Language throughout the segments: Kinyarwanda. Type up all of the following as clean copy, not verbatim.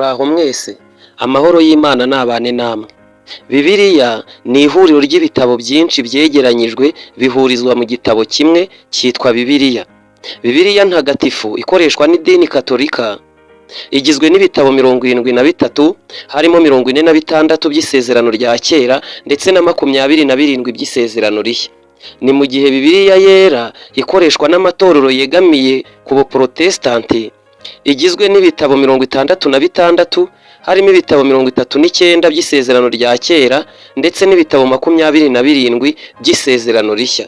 Muraho mwese, amahoro y'Imana nabane namwe. Bibiliya ni ihuriro ry'ibitabo byinshi byegeranyijwe bihurizwa mu gitabo kimwe cyitwa Bibiliya. Bibiliya ntagatifu ikoreshwa n'idini Katolika igizwe n'ibitabo 73, harimo 46 by'Isezerano rya Kera ndetse na 27 by'Isezerano Rishya. Ni mu gihe Bibiliya Yera ikoreshwa n'amatorero yegamiye ku Buporotesitanti igizwe n'ibitabo 66, harimo ibitabo 39 by'Isezerano rya Kera ndetse n'ibitabo 27 by'Isezerano Rishya.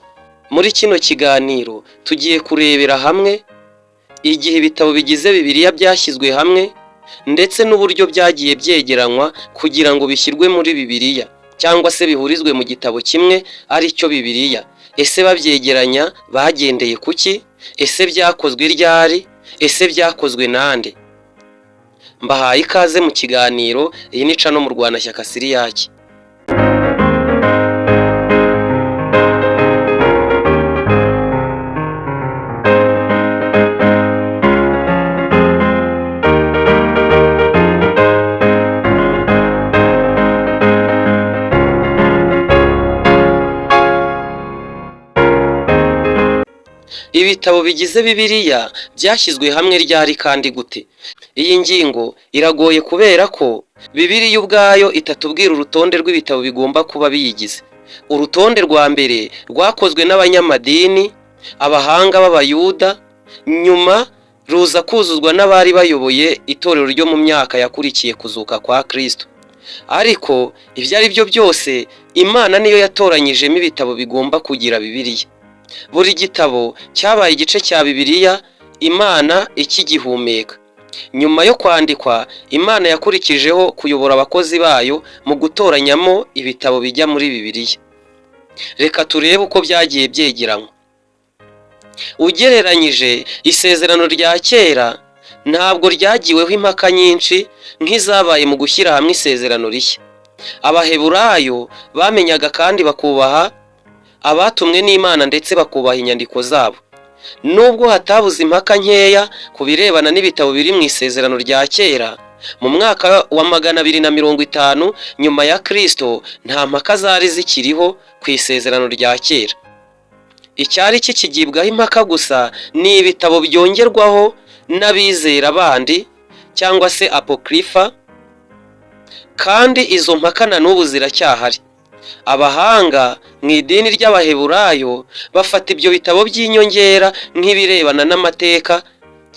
Muri kino kiganiro tugiye kurebera hamwe igihe ibitabo bigize Bibiliya byashyizwe hamwe ndetse n'uburyo byagiye byegeranywa kugira ngo bishyirwe muri Bibiliya cyangwa se bihurizwe mu gitabo kimwe ari cyo Bibiliya. Ese babyegeranya bagendeye ku ki? Ese byakozwe ryari? Ese byakozwe nande? Mbahaye ikaze mu kiganiro, iyi ni Cano Murwanashyaka Siriyaki. Ibitabo bigize Bibiliya byashyizwe hamwe ryari kandi gute? Iyi ngingo iragoye kubera ko Bibiliya ubwayo itatubwira urutonde rw'ibitabo bigomba kuba biyigize. Urutonde rwa mbere rwakozwe n'abanyamadini, abahanga b'Abayuda, nyuma ruza kuzuzwa n'abari bayoboye itorero ryo mu myaka yakurikiye kuzuka kwa Kristo. Ariko ibyo ari byo byose, Imana niyo yatoranyijemo ibitabo bigomba kugira Bibiliya. Buri gitabo cyabaye igice cya Bibiliya Imana ikigihumeka. Nyuma yo kwandikwa, Imana yakurikijeho kuyobora abakozi bayo mu gutoranyamo ibitabo bijya muri Bibiliya. Reka turebe uko byagiye byegeranywa. Ugereranyije, Isezerano rya Kera ntabwo ryagiweho impaka nyinshi nk'izabaye mu gushyira hamwe Isezerano Rishya. Abaheburayo bamenyaga kandi bakubaha abatumwe n'Imana ndetse bakubaha inyandiko zabo. Nubwo hatabuze impaka nkeya ku birebana n'ibitabo biri mu Isezerano rya Kera, mu mwaka wa 250 nyuma ya Kristo nta mpaka zari zikiriho ku Isezerano rya Kera. Icyari kikigibwaho impaka gusa ni ibitabo byongerwaho n'abizera bandi cyangwa se apokrifa, kandi izo mpaka na n'ubu ziracyahari. Abahanga mu idini ry'Abaheburayo bafata ibyo bitabo by'inyongera nk'ibirebana n'amateka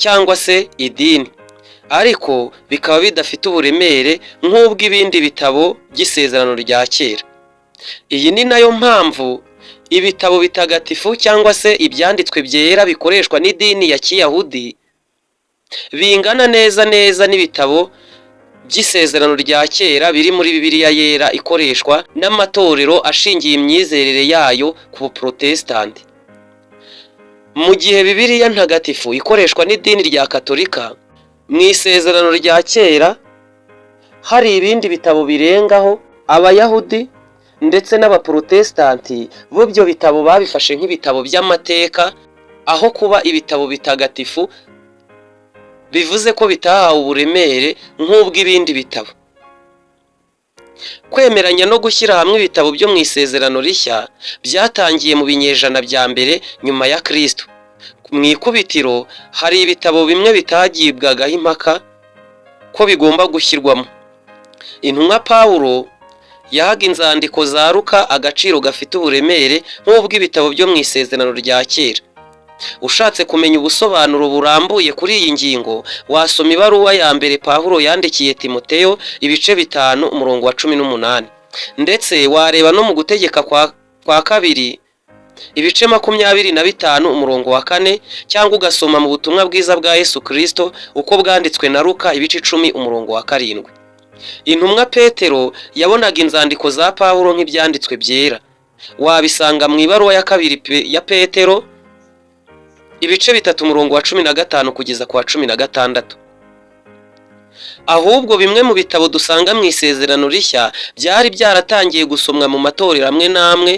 cyangwa se idini, ariko bikaba bidafite uburemere nk'ubw'ibindi bitabo by'Isezerano rya Kera. Iyi ni nayo mpamvu ibitabo bitagatifu cyangwa se ibyanditswe byera bikoreshwa n'idini ya Kiyahudi bingana neza neza n'ibitabo by'Isezerano rya Kera biri muri Bibiliya Yera ikoreshwa n'amatorero ashingiye imyizerere yayo ku Buporotesitanti. Mu gihe Bibiliya ntagatifu ikoreshwa n'idini rya Katolika, mu Isezerano rya Kera hari ibindi bitabo birengaho, Abayahudi ndetse n'Abaporotesitanti bo ibyo bitabo babifashe nk'ibitabo by'amateka aho kuba ibitabo bitagatifu, bivuze ko bitahawe uburemere nk'ubw'ibindi bitabo. Kwemeranya no gushyira hamwe ibitabo byo mu Isezerano Rishya byatangiye mu binyejana bya mbere nyuma ya Kristo. Mu ikubitiro hari ibitabo bimwe bitagibwagaho impaka ko bigomba gushyirwamo. Intumwa Pawulo yahaga inzandiko za Luka agaciro gafite uburemere nk'ubw'ibitabo byo mu Isezerano rya Kera. Ushatse kumenya ubusobanuro burambuye kuri iyi ngingo, wasoma ibaruwa ya mbere Pawulo yandikiye Timoteyo, ibice 5 umurongo wa 18. Ndetse wareba no mu Gutegeka kwa kabiri, ibice 25 umurongo wa 4, cyangwa ugasoma mu butumwa bwiza bwa Yesu Kristo uko bwanditswe na Luka, ibice 10 umurongo wa 7. Intumwa Petero yabonaga inzandiko za Pawulo nk'ibyanditswe byera. Wabisanga mu ibaruwa ya kabiri ya Petero, ibice 3 umurongo wa 15 kugeza ku wa 16. Ahubwo bimwe mu bitabo dusanga mu Isezerano Rishya byari byaratangiye gusomwa mu matorero amwe n'amwe,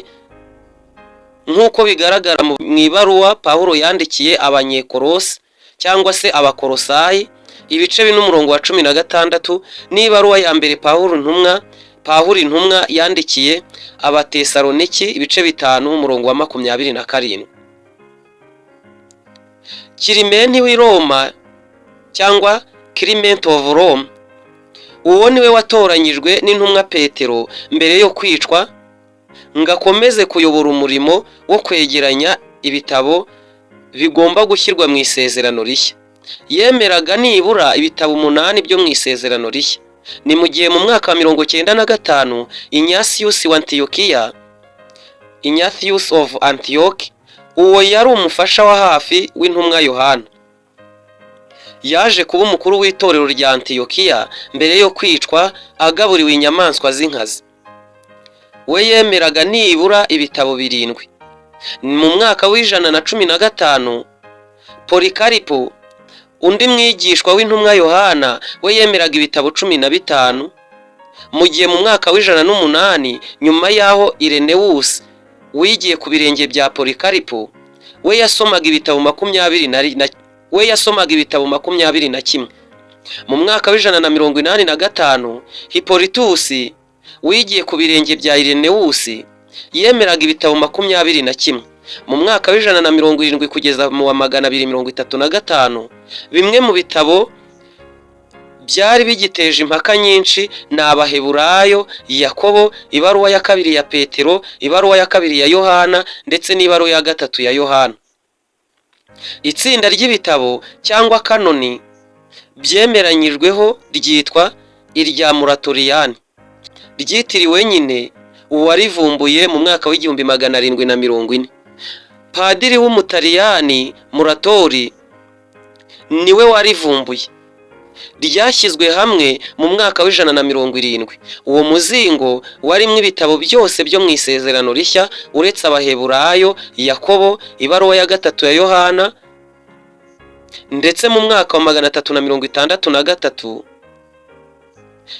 nk'uko bigaragara mu ibaruwa Pawulo yandikiye Abanyekorosi cyangwa se Abakorosayi, ibice 4 umurongo wa 16, n'ibaruwa ya mbere Pawulo intumwa yandikiye Abatesaloniki, ibice 5 umurongo wa 27. Kirimenti w'i Roma cyangwa Clement of Rome, uwo niwe watoranyijwe n'intumwa Petero mbere yo kwicwa ngo akomeze kuyobora umurimo wo kwegeranya ibitabo bigomba gushyirwa mu Isezerano Rishya. Yemeraga nibura ibitabo 8 byo mu Isezerano Rishya. Ni mu gihe mu mwaka wa 95 Ignatius wa Antiyokiya, Ignatius of Antioch, uwo yari umufasha wa hafi w'intumwa Yohana, yaje kuba umukuru w'itorero rya Antiyokiya mbere yo kwicwa agaburiwe inyamaswa z'inkazi. We yemeraga nibura ibitabo 7. Mu mwaka wa 115 Polikaripo, undi mwigishwa w'intumwa Yohana, we yemeraga ibitabo 15, mu gihe mu mwaka wa 108 nyuma y'aho Irenewusi wigiye ku birenge bya Polikaripo, we yasomaga ibitabo 21. Mu mwaka wa 185 Hipolitusi wigiye ku birenge bya Irenewusi yemeraga ibitabo 21. Mu mwaka wa 170 kugeza mu wa 235 bimwe mu bitabo byari bigiteje impaka nyinshi ni Abaheburayo, Yakobo, ibaruwa ya kabiri ya Petero, ibaruwa ya kabiri ya Yohana ndetse n'ibaruwa ya gatatu ya Yohana. Itsinda ry'ibitabo cyangwa kanoni byemeranyijweho ryitwa irya Muratoriyani, ryitiriwe nyine uwarivumbuye mu mwaka wa 1740. Padiri w'Umutaliyani Muratori niwe warivumbuye. Ryashyizwe hamwe mu mwaka wa 170. Uwo muzingo warimo ibitabo byose byo mu Isezerano Rishya uretse Abaheburayo, Yakobo, ibaruwa ya gatatu ya Yohana. Ndetse mu mwaka wa 363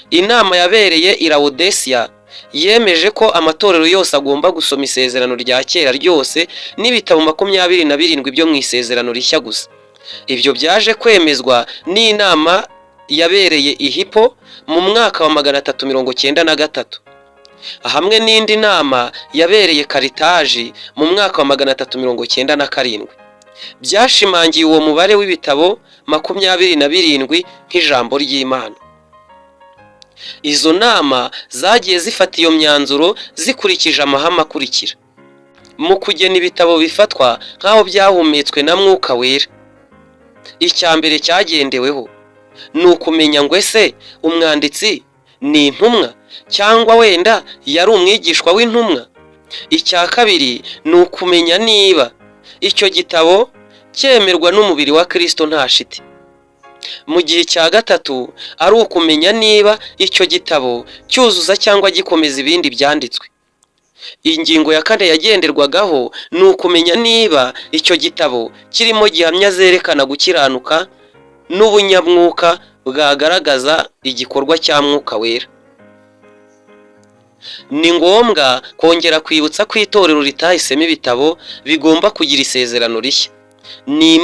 inama yabereye i Lawodesiya yemeje ko amatorero yose agomba gusoma Isezerano rya Kera ryose n'ibitabo 27 byo mu Isezerano Rishya gusa. Ibyo byaje kwemezwa n'inama yabereye i Hippo mu mwaka wa 393, hamwe n'indi nama yabereye Karitaji mu mwaka wa 397. Byashimangiye uwo mubare w'ibitabo 27 nk'ijambo ry'Imana. Izo nama zagiye zifata iyo myanzuro zikurikije amahame akurikira mu kugena ibitabo bifatwa nk'aho byahumetswe na Mwuka Wera. Icya mbere cyagendeweho ni ukumenya ngo ese umwanditsi ni intumwa cyangwa wenda yari umwigishwa w'intumwa. Icya kabiri ni ukumenya niba icyo gitabo cyemerwa n'umubiri wa Kirisito nta shiti, mu gihe icya gatatu ari ukumenya niba icyo gitabo cyuzuza cyangwa gikomeza ibindi byanditswe. Ingingo ya kane yagenderwagaho ni ukumenya niba icyo gitabo kirimo gihamya zerekana gukiranuka n'ubunyamwuka bwagaragaza igikorwa cya Mwuka Wera. Ni ngombwa kongera kwibutsa ko itorero ritahisemo ibitabo bigomba kugira Isezerano Rishya. Ni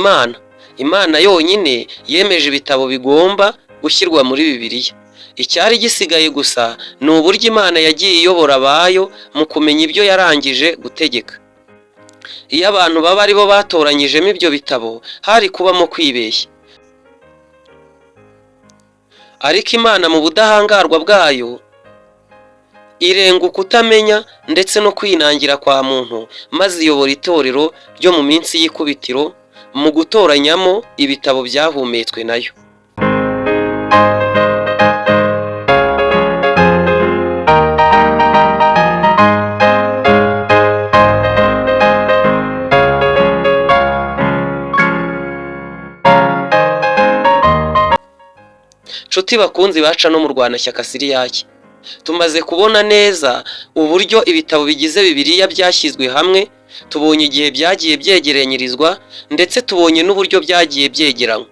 Imana yonyine yemeje ibitabo bigomba gushyirwa muri Bibiliya. Icyari gisigaye gusa ni uburyo Imana yagiye iyobora abayo mu kumenya ibyo yarangije gutegeka. Iyo abantu baba ari bo batoranyijemo ibyo bitabo, hari kubamo kwibeshya, ariko Imana mu budahangarwa bwayo irenga ukutamenya ndetse no kwinangira kwa muntu, maze iyobora itorero ryo mu minsi y'ikubitiro mu gutoranyamo ibitabo byahumetswe nayo. Nshuti bakunzi baca no mu Rwanashyaka Siriyake, tumaze kubona neza uburyo ibitabo bigize Bibiliya byashyizwe hamwe, tubonye igihe byagiye byegeranyirizwa ndetse tubonye n'uburyo byagiye byegeranywa.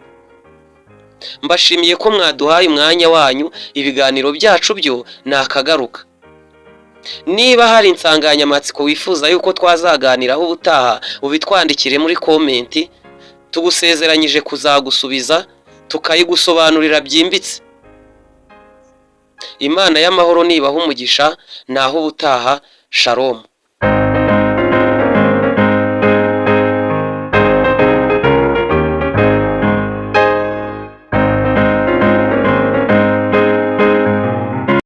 Mbashimiye ko mwaduhaye umwanya wanyu, ibiganiro byacu byo ni akagaruka. Niba hari insanganyamatsiko wifuza yuko twazaganiraho ubutaha, ubitwandikire muri comment, tugusezeranyije kuzagusubiza. Tukayigusobanurira byimbitse. Imana y'amahoro nibaha umugisha. Naho ubutaha, shalom.